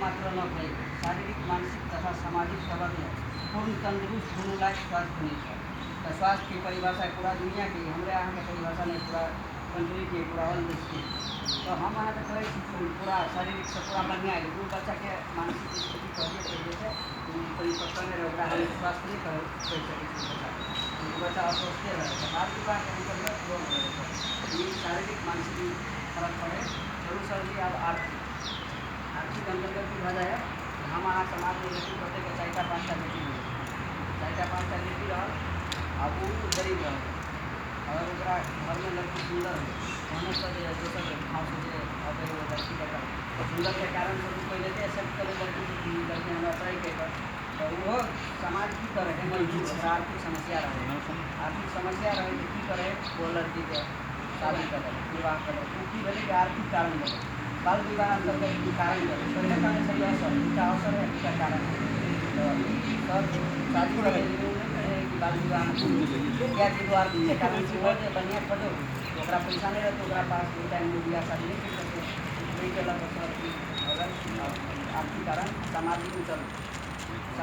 मात्र नभई शारीरिक, मानसिक तथा सामाजिक तौर पूर्ण तंदुरुस्त होने लायक स्वास्थ्य नहीं है। तो स्वास्थ्य की परिभाषा पूरा दुनिया की, हमारे यहाँ के परिभाषा नहीं, पूरा कंट्री के, पूरा ऑल देश के। तो हम अहाँके कहै छी पूरा शारीरिक से पूरा बढ़िआँ है, लेकिन बच्चाके मानसिक स्थिति पहिले पहिले से परिपक्व नहि रहै, ओकरा हम स्वास्थ्य नहि कह कहि सकै छी। बच्चा, बच्चा अस्वस्थे रहै तऽ बाल विवाहके अन्तर्गत लोग रहै। ई शारीरिक मानसिक फरक पड़ै। चलू सर जी, आब आर्थिक, आर्थिक अन्तर्गत की भऽ जाइए? हम अहाँ समाजमे देखी, कतेक चारिटा पाँचटा बेटी रहै, चारिटा पाँचटा बेटी रहल आ ओ गरीब रहल। अगर ओकरा घरमे लड़की सुन्दर है, ओहने जे दोसर गाँवसँ जे अबै ओ लड़की के सुन्दरके कारणसँ ओ पहिले तऽ एक्सेप्ट करै लड़की, लड़की हमरा चाही कहि कऽ, तऽ ओहो समाज की करै है? मजबूर, ओकरा आर्थिक समस्या रहै, आर्थिक समस्या रहै तऽ की करै? ओ लड़कीके शादी करै, विवाह करै। ओ की भेलै कि आर्थिक कारण भेलै। बाल विवाह अन्तर्गत ई कारण भेलै। पहिले कहने छलियै अवसर, दूटा अवसर है, दूटा कारण है। तऽ सर शादी करै, ओ नहि कहै कि बाल विवाह, किएकि ओ आर्थिक कारण से ओहो जे बढ़िआँ खोजो, ओकरा पैसा नहि रहतै ओकरा पास, ओहि टाइममे बियाह शादी नहि करि सकतै, नहि केलक। सर की अगर आर्थिक कारण, सामाजिक चलू समाज